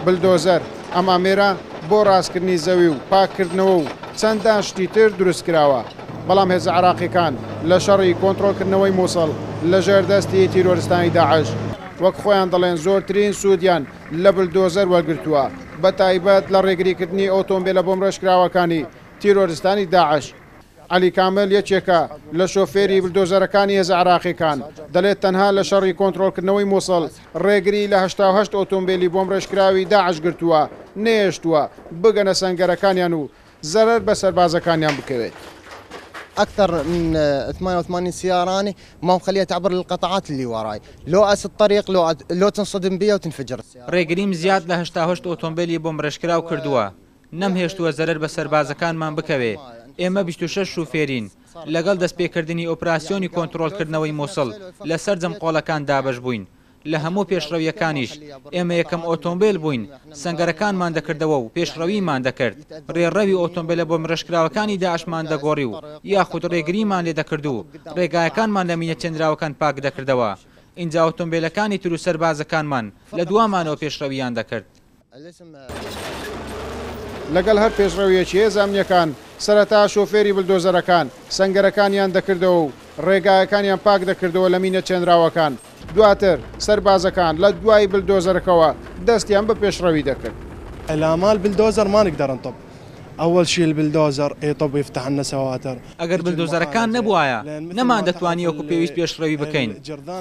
بلدۆزەر، ئەم ئامێرە بۆ ڕاستکردنی زەوی و پاککردنەوە و چەندان شتی تر دروستکراوە، بەڵام هێزە عێراقییەکان لە شەڕی کۆنترۆڵکردنەوەی موسڵ لەژێر دەستی تیرۆرستانی داعش، وەک خۆیان دەڵێن زۆرترین سوودیان لە بلدۆزەر وەرگرتووە، بەتایبەت لە ڕێگریکردنی ئۆتۆمبێلە بۆمڕێژکراوەکانی تیرۆرستانی داعش. عەلی کامل یەکێکە لە شۆفێری بلدۆزەرەکانی هێزە عێراقییەکان، دەڵێت تەنها لە شەڕی کۆنترۆڵکردنەوەی موسڵ ڕێگری لە 88 ئۆتۆمبێلی بۆمڕێژکراوی داعش گرتووە، نەیەشتووە بگەنە سەنگەرەکانیان و زەرەر بە سەربازەکانیان بکەوێت. اكثر من 88 سياره اني ما مخليها تعبر للقطاعات اللي وراي لو اسد طريق لو لو تنصدم بيا وتنفجر السياره. ڕێگریم زیاد لە 88 ئۆتۆمبێلی بۆمبڕێژکراو کردووە، نەمهێشتووە زەرەر بە سەربازەکانمان بکەوێ، ئێمە 26 شوفێرین، لەگەڵ دەستپێکردنی ئۆپراسیۆنی کۆنترۆڵکردنەوەی موسڵ لە سەرجەم قۆڵەکان دابەش بووین، لە هەموو پێشڕەوییەکانیش ئێمە یەکەم ئۆتۆمبێل بووین سەنگەرەکانمان دەکردەوە و پێشڕەویمان دەکرد، رێڕەوی ئۆتۆمبێلە بۆمبڕێژکراوەکانی داعشمان دەگۆڕی و یاخود رێگریمان لێدەکرد و رێگایەکانمان لە مینە چێنراوەکان پاک دەکردەوە، ئینجا ئۆتۆمبێلەکانی تر و سەربازەکانمان لە دوامانەوە پێشڕەوییان دەکرد. لەگەڵ هەر پێشڕەوییەکی هێزە ئەمنییەکان، سەرەتا شۆفێری بلدۆزەرەکان سەنگەرەکانیان دەکردەوە و ڕێگایەکانیان پاک دەکردەوە لە مینە چێنراوەکان، دواتر سەربازەکان لە دوای بلدۆزەرەکەوە دەستیان بە پێشڕەوی دەکرد. الا ما البلدوزر ما نقدر نطب اول شي البلدوزر يطب يفتح لنا سواتر. ئەگەر بلدۆزەرەکان نەبوایە نەماندەتوانی وەکو پێویست پێشڕەوی بکەین،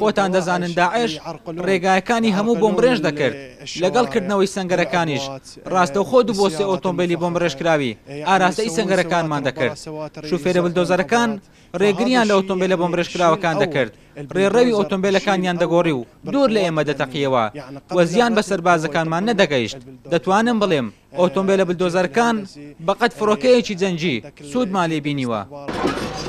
خۆتان دەزانن داعش ڕێگایەکانی هەموو بۆمبڕێژ دەکرد، لەگەڵ کردنەوەی سەنگەرەکانیش ڕاستەوخۆ دوو بۆ سێ ئۆتۆمبێلی بۆمبڕێژکراوی ئاراستەی سەنگەرەکانمان دەکرد، شوفێرە بلدۆزەرەکان ڕێگریان لە ئۆتۆمبێلە بۆمبڕێژکراوەکان دەکرد، ڕێڕەوی ئۆتۆمبێلەکانیان دەگۆڕی و دوور لە ئێمە دەتەقیەوە و زیان بە سەربازەکانمان نەدەگەیشت، دەتوانم بڵێم ئۆتۆمبێلە بلدۆزەرەکان بەقەد فڕۆکەیەکی جەنگی سوودمان لێ بینیوە.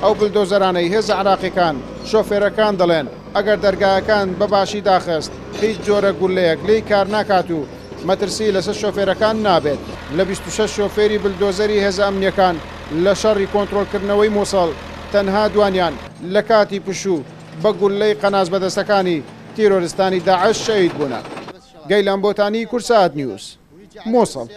ئەو بلدۆزەرانەی هێزە عێراقیەکان، شۆفێرەکان دەڵێن ئەگەر دەرگایەکان بە باشی داخست هیچ جۆرە گوللەیەک لێی کار ناکات و مەترسی لەسەر شۆفێرەکان نابێت. لە 26 شۆفێری بلدۆزەری هێزە ئەمنیەکان لە شەڕی کۆنترۆڵکردنەوەی موسڵ تەنها دوانیان لە کاتی پشوو بە گوللەی قەناس بەدەستەکانی تیرۆرستانی داعش شەهید بوونە. گەیلان بۆتانی، کوردسات نیوز، موسڵ.